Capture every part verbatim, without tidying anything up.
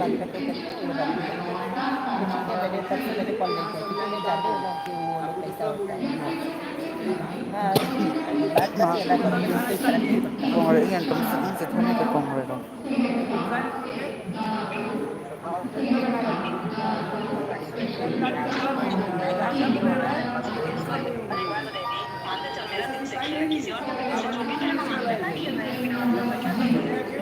बात करते करते वो बंद हो गया। तो ठीक है, मैंने तब से मैंने कॉल नहीं किया, क्योंकि मैं जानती हूँ ना कि वो लोग कैसा होता है। हाँ, बात करते हैं ना, तो कोई फर्क नहीं पड़ता। Kongre, iyan tong sa, ang sa thani ko kongre ro.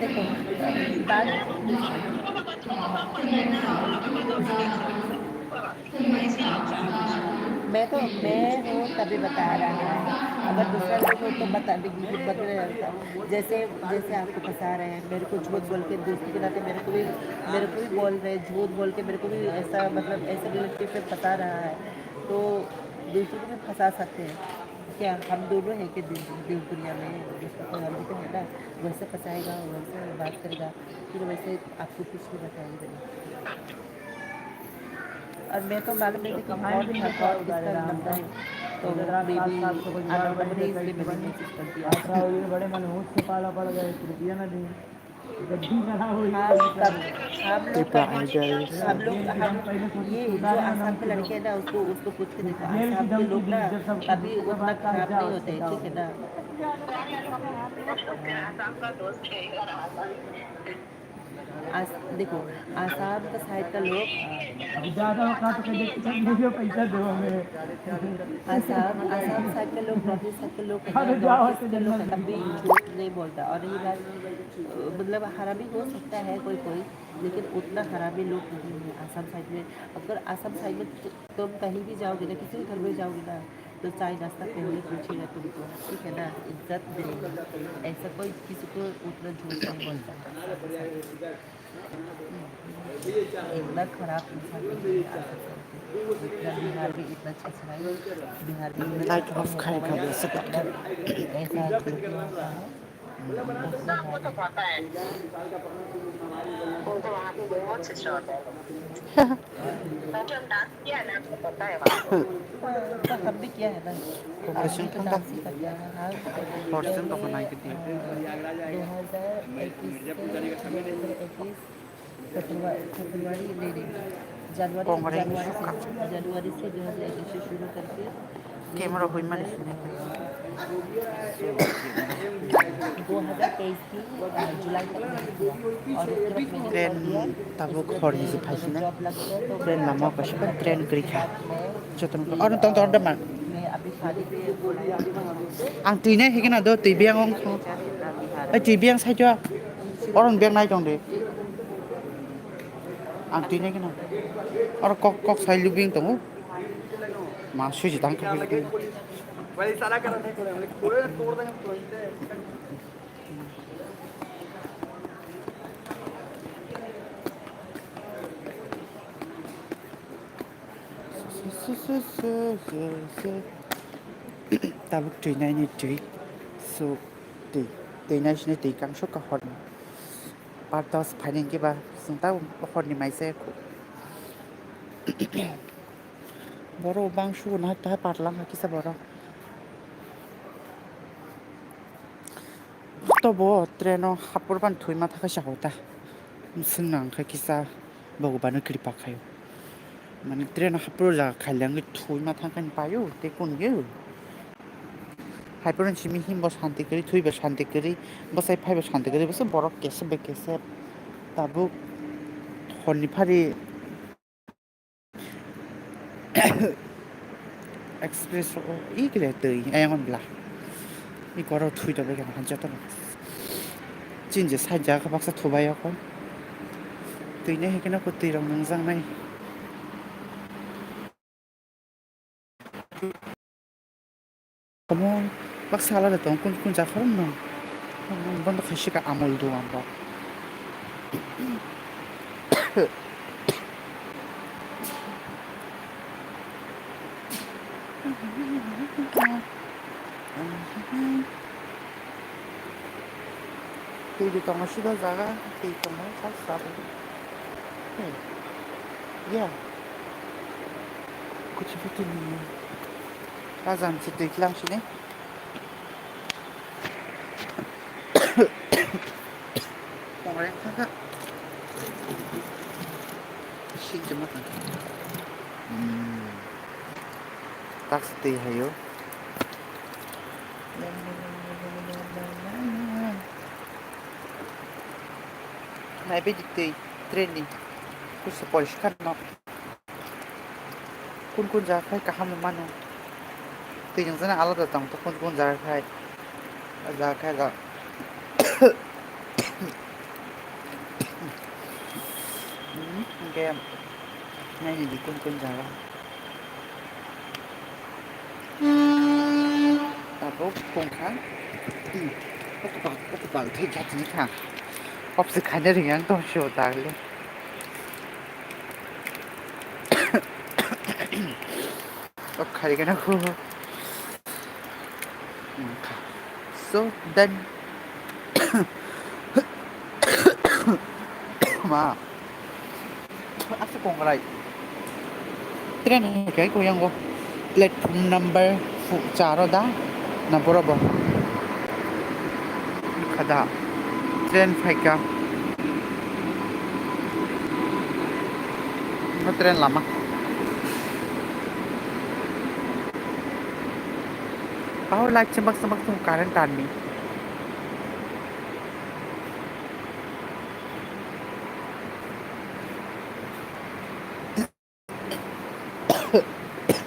देखो, बात मैं तो, मैं हूँ तभी बता रहा है, अगर दूसरा लोग हो तो बता, बता, जैसे, जैसे आपको फंसा रहे हैं, मेरे को झूठ बोल के दोस्ती के नाते मेरे को भी, मेरे को भी बोल रहे हैं, झूठ बोल के मेरे को भी ऐसा, मतलब, ऐसे रिलेशनशिप में फंसा रहा है, तो दूसरों को भी फंसा सकते हैं क्या? हम दोनों हैं कि दिल, दिल दुनिया में, जिसको कोई हम भी तो है ना, वैसे फंसाएगा, वैसे बात करेगा, फिर वैसे आपको कुछ नहीं बताएंगे। और मैं तो मालूम नहीं थी कि कौन था, कौन किसका नंबर है। तो maybe अननोन है, इसलिए मैंने मैसेज कर दिया। बड़े मनहूस से पाला पड़ गए, रुपया ना दें। हाँ, तब हम लोग Tipa पहले, Idol. हम लोग, हम, ये जो आसाम के लड़के हैं ना, उसको, उसको पूछ के देखो, आसाम के लोग ना कभी उतना खराब नहीं होते, ठीक है ना? आस-, देखो, आसाम का साइड का लोग, ज़्यादा औकात का देख के नहीं हो, पैसा दो हमें। आसाम, आसाम साइड का लोग, नॉर्थ ईस्ट साइड का लोग, अरे जाओ, नॉर्थ ईस्ट के लोग कभी झूठ नहीं बोलता। और ये बात, अ, मतलब, हरामी हो सकता है कोई कोई, लेकिन उतना हरामी लोग नहीं है आसाम साइड में। अगर आसाम साइड में तु-, तुम कहीं भी जाओगे ना, किसी भी घर में जाओगे ना, तो चाय नाश्ता पहले पूछेगा तुमको, ठीक है ना? इज्जत देगा। ऐसा कोई किसी को उतना झूठ नहीं बोलता है। इतना खराब इंसान नहीं है, आ सकता है। इतना बिहार भी इतना अच्छा है, बिहार भी इतना Light off खाएगा वैसे करके। ऐसा होता है। उनको वहाँ पे बहुत अच्छा होता है। तो हम भी किया है ना। Operation हमने तो ठंडा। Dance ही कर लिया है, हाँ। Operation तो बनाई के दी। दो हज़ार इक्कीस से, दो हज़ार इक्कीस फरवरी, फरवरी, नहीं, नहीं, जनवरी, Kongre जनवरी से, suka. जनवरी से दो हज़ार इक्कीस से शुरू करके Camera hui mani sini. दो हज़ार तेईस की, अ, जुलाई तक मैंने किया। और उसके बाद मैंने Train छोड़ दिया। Tabuk hor ni se phai sini. Job लग गया तो train lama ko sika train kri kha. Joto no oro tong tong de man. मैं अभी शादी पे बोला है। Ang twi nai hikna do twi biang ong kho. Ai twi biang sai jo. Oro biang nai tong de. Ang twi nai kena. Oro kok, kok sai lubing tongo. Ma suji tang kha. Tabuk twi nai ni twi. So, twi, twi nai sini twi kang so kahor. Par dos phaini hwnkhe ba chwng ta horni mai se. Borok bangsugo nahar ta patlang kisa borok. Tobo train o hapor ban thwi ma thangkha sa hota. Swngna hwnkhe kisa Bhagwano kripa khaio. Mane train hapro jaga khailangwi thwima thangkha ni paio tei kunio. Haiphano simi himbo santi kwrwi, thwibo santi kwrwi, bwsai phaibo santi kwrwi, bwsai borok kesep bai kesep. Tabuk horni phari Express o ikre twi ayang bla. Ikoro thui tongwi khe joto no. Chin je side jaga baksa thubai o kho. Twi ne hikhe no twi rok nungjaknai. Omo baksa alada tong kun kun jakhor no. Bondo khaisi ka amul do ambo. Twi tongo sida jaga, twi tongo sal sal. Hey. Yeah. Kuchi piti ni. Kajam si twi klang sini. Tongre thaka. Sik jema tang. Hmm. Taksi twi hayo. Naibe di twi train ni. Kusa poriskar no. Kun kun jaga khai kaham mano. Twi nung jana alada tong to kun kun jaga khai. A jaga khai ga. Hmm, hingke naini di kun kun jaga. Tabuk kungkha. Hmm, o kwtal, o kwtal thwi kha tini kha. Kop se khaina ring yang tong sio ta le. O khari gana khu. So then. Ma. Asa kongrai. Train hai kai ko yango. Platform number fu-, charo da. Na boro bo. Khada. Train phaika. Bo train lama. Power light chembak chembak chung current tarni.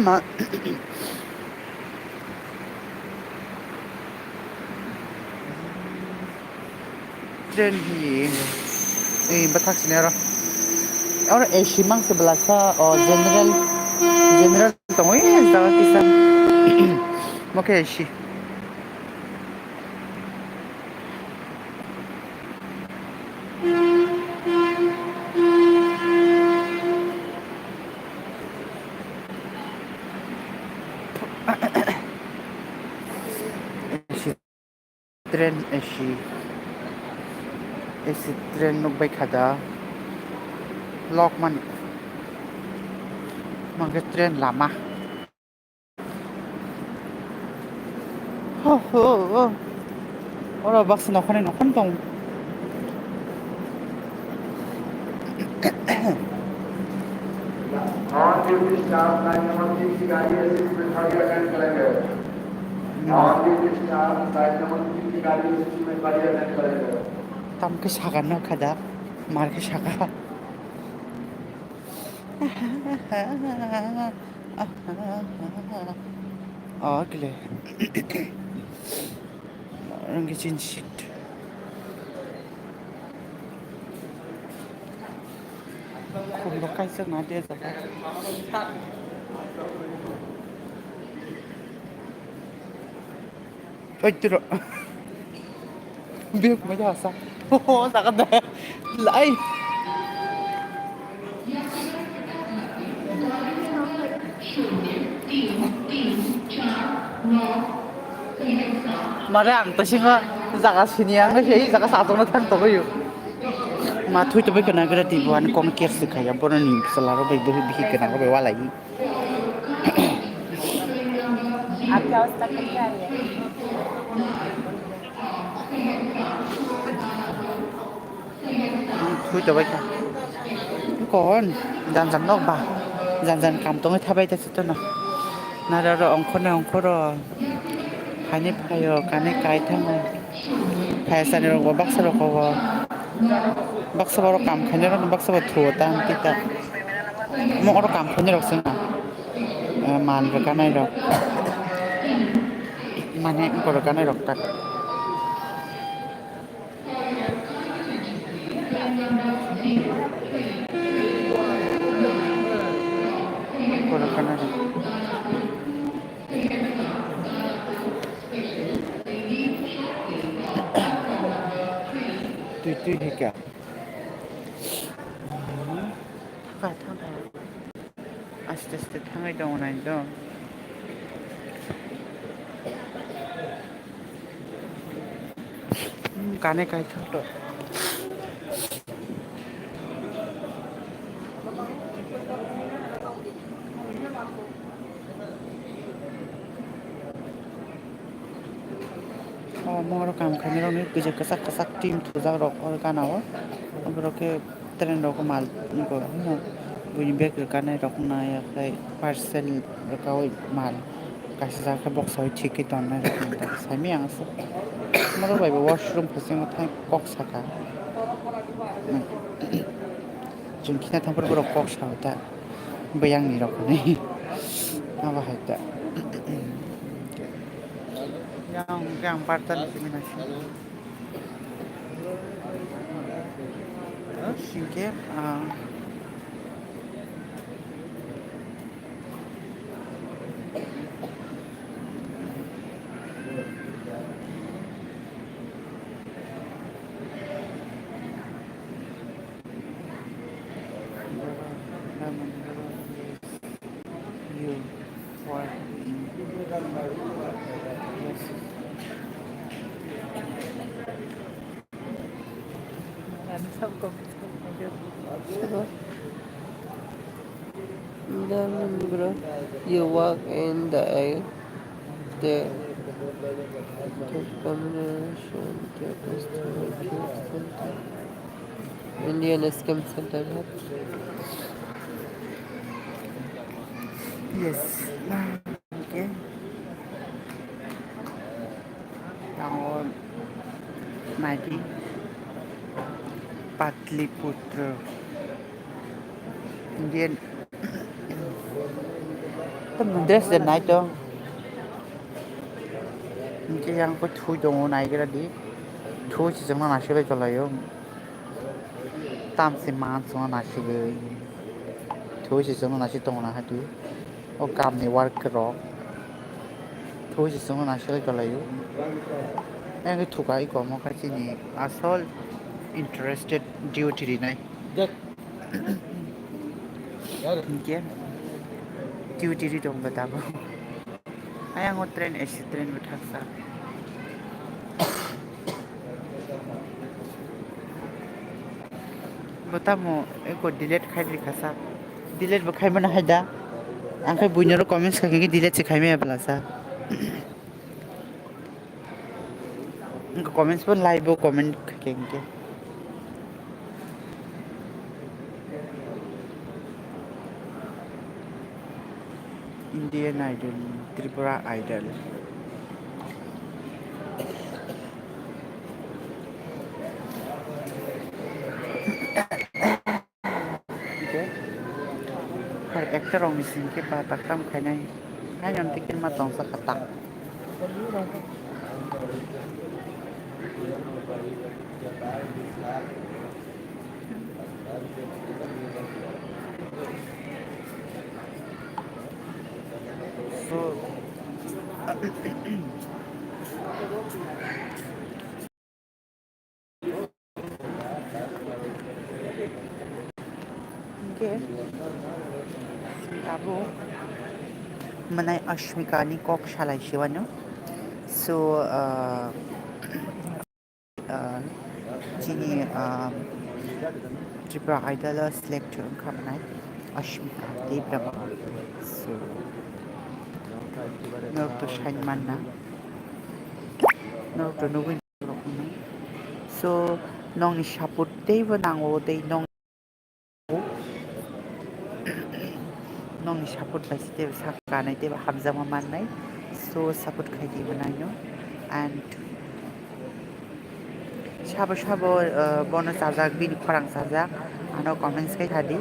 Ma. Train hi, eh, bathak sini oro. Oro A C mang se belasa, o general, general tongwi jaga kisa. Mo khe A C. Train A C, A C train nukbai kha da. Lokmani. Mangkhe train lama. Ho, ho, ho. Oro baksa nokhani nokhani tong. On duty staff nine number seat की गाड़ी है, सीट में खाली अटेंड करेंगे। On duty staff nine number seat की गाड़ी है, सीट में खाली अटेंड करेंगे। Tam khe saka no kha da, mar khe saka. Oh, kile. Rangkichin seat. Khumbo kaisa na de jaga. Oi, turo. Biyok mai da sa. Ho, ho, jaga da. Lai. Mare ang to sima jaga sini ang se jaga sa tongna thang to yo. Ma thui to bai kana gra di buan kon ker se khaya bono ni sala ro bai bai bi kana ro bai wala yi. आपकी अवस्था क्या है? Thui to bai kha. Kon jan jan nok ba. Jan jan kam tongwi thabai ta sito no. Nara ro ongkhor ne ongkhor ro. Hani phayo kane kai thango. Phaya sani rok bo baksa rok bo. Baksa borok kam khainai rok baksa bo thuo ta amtwi ta. Omo oro kam khainai rok se na. Eh, man rok kanai rok. Mane borok kanai rok ta. Borok kanai rok. Twi twi hai kha. Thangkha, thangkha. Aste aste thangwi tongo nai do. Hmm, kane kaithok to. O moro kam khainai rokni kisa kwchak kwchak team thujak rok o gana o. Borok khe Train rok mal ko buini bag rwkanai rok nai khe parcel rwkaui mal kaisa jaga khe boksai thik khe tongnai rok nai sai maya ang se norok bai bo washroom khe sengwi thang kok saka chwng khina thang phuru borok kok sao ta bwyang ni rok hinwi abo hai ta yang yang barta ni simi nai. Singke, ah, you for Then, bro, you walk in the aisle, the, the combination, the customer care center, Indian Scam Center, no? Yes. Okay. Tango naidi Patliputra. Indian. Tamo dress de nai to. Hingke yang ko thui tongo naigra di. Thui si jongno naisik lai tonglaio. Tamsi man songno naisik lai. Thui si jongno naisik tongo na hati. O kamni work rok thui se chwngno naisik lai kwlaio. Yang khe thuka iko omo khe chini asol interested duty rinai. Hinkhe duty ri tongba tabuk. Ayang o train A C train bo thaksa. Bo tamo eko delete khai rikha sa. Delete bo khai mano hai da. Ang khai buino ro comments khai khe delete se khai maya bwla sa. Ang comments bo live bo comment khai khe. Indian Idol, Tripura Idol. Har actor rok ni sing khe ba taktam khainai. Hai non ticket ma tongsa kha tak. So, okay. Abo manai Ashmika ni kok salai siwano. So, uh, Ah, chini, ah, Tripura Idol o select wngkha mwnai Ashmika Debbarma. So, norok to sain manna, norok to nugwi norok wngnai. So, nokni support teibo nango, tei nong Nokni support bai se teibo sak kanai teibo hamjakma mannai. So support khai di bwnaino. And sabo sabo, uh, bono chajak, bini khorang chajak, ano comments khai thadi.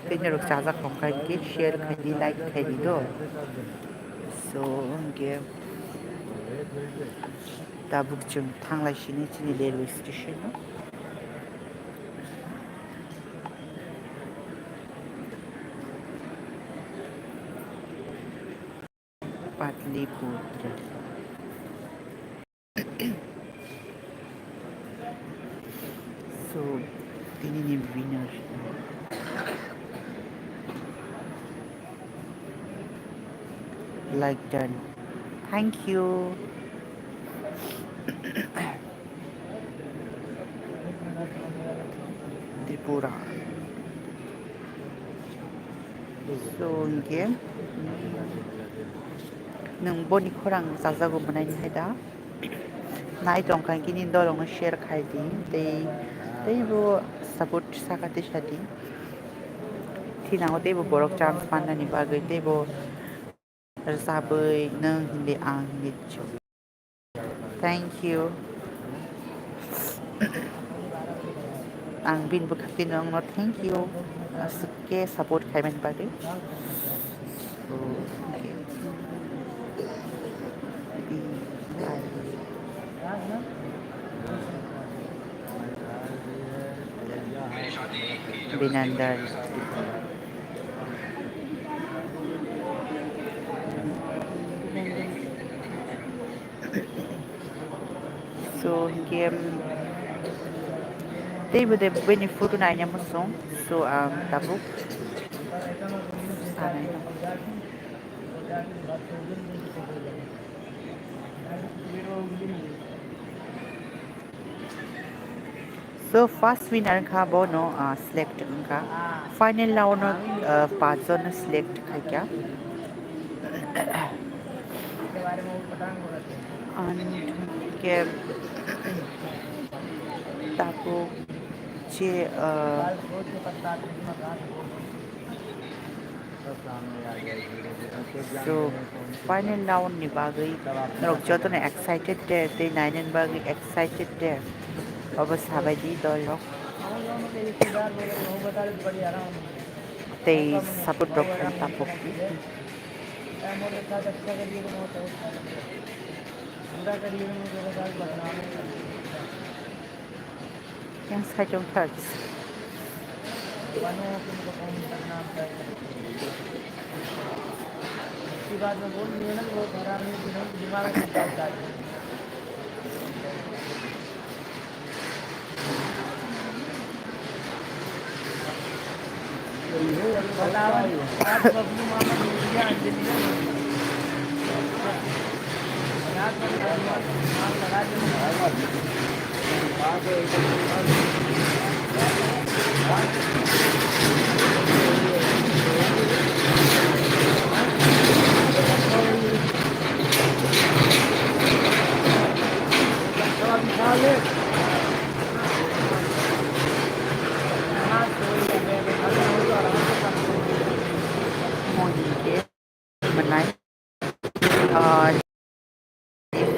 Tei norok chajak tongkha hinkhe share khai di, like khai di do. So hinkhe tabuk chwng thanglai sini chini railway station o. Patliputra. So, tini ni winner. Like done. Thank you. Tripura. So, hinkhe nwng boni khorang chajago bwnaini hai da? Nai tongkha kini dolongno share khai di tei teibo support saka tei sadi. Thinango teibo borok chance pannani bagwi teibo rwchabwi nwng hindi ang hindi cho. Thank you. Ang bini bwkhak tino wngno thank you. Aswk khe support khaimani bagwi. Binandar. So, hinkhe, teibo de bini photo naina muchung. So, ang tabuk sanai. So, first winner wngkha bono, ah, select wngkha. Final round o, ah, panch jon select khaikha. Ani thungkhe tabuk je, ah, So, final round ni bagwi norok jotono excited de, tei nainani bagwi excited de. Obo sabai di dol rok. Tei support rok khaina tapuk. Yang side of thirds.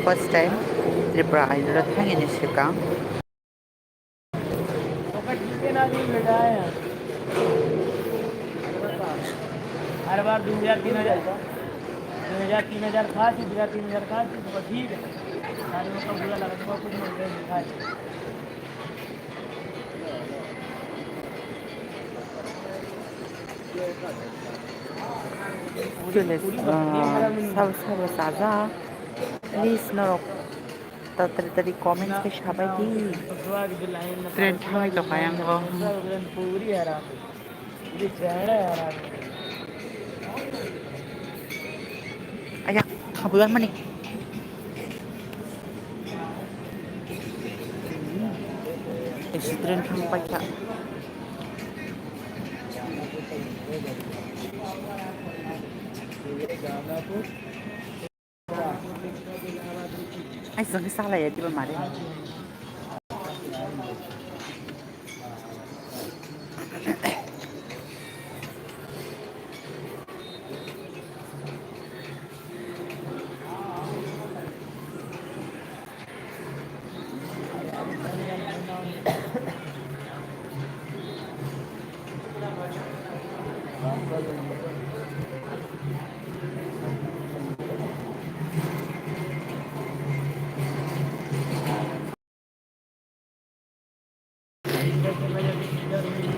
First time Tripura ailoro thangini swkang. हर बार दो हज़ार, तीन हज़ार, दो हज़ार, तीन हज़ार खासी, दो हज़ार, तीन हज़ार खासी, तो ठीक है। सारे लोग का बुरा लगा, तो कुछ नहीं, नहीं खाए। Sabo sabo sajak. Please norok tatari tari comments khe sabai di. Train thangwi tongkha yang bo. Aya, khabuyan mani. Esi train thang paikha. Ai, jeng salai ya, diba mare.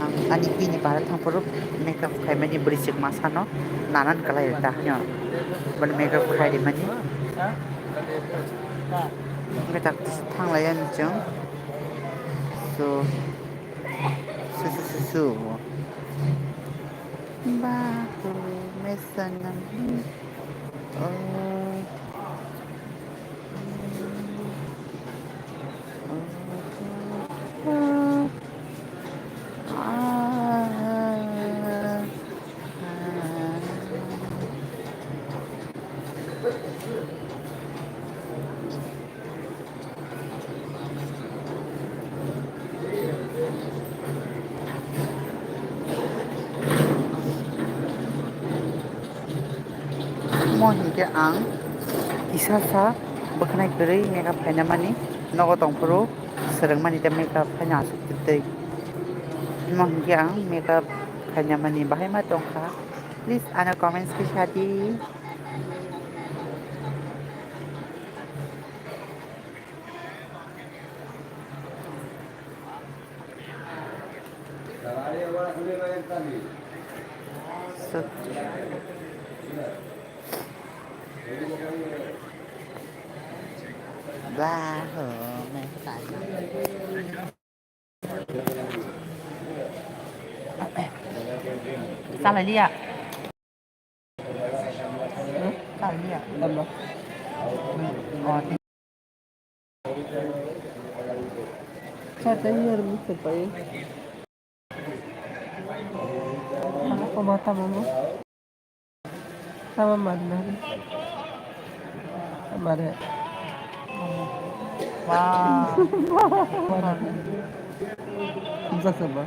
Ang ani bini bara thangphuru makeup khaimani bwrwi chwk masano nanan kwlai da hwnwi bono makeup khai rimani. Makeup thanglai ani chwng. So, su, su, su, su. Bahu mesanam. Oh. Omo hinkhe ang kisa sa bwkhanai kwrwi makeup khaina mani nogo tongphuru swrwngmani tei makeup khaina aswk tei. Omo hinkhe ang makeup khaina mani bahai ma tongkha. Please ano comments khe sadi. Salai liya. Salai liya. Sate ni aro mukhe pai. Obo tamo mo. Tamo mari mari. Mare. Wow. Masa ba.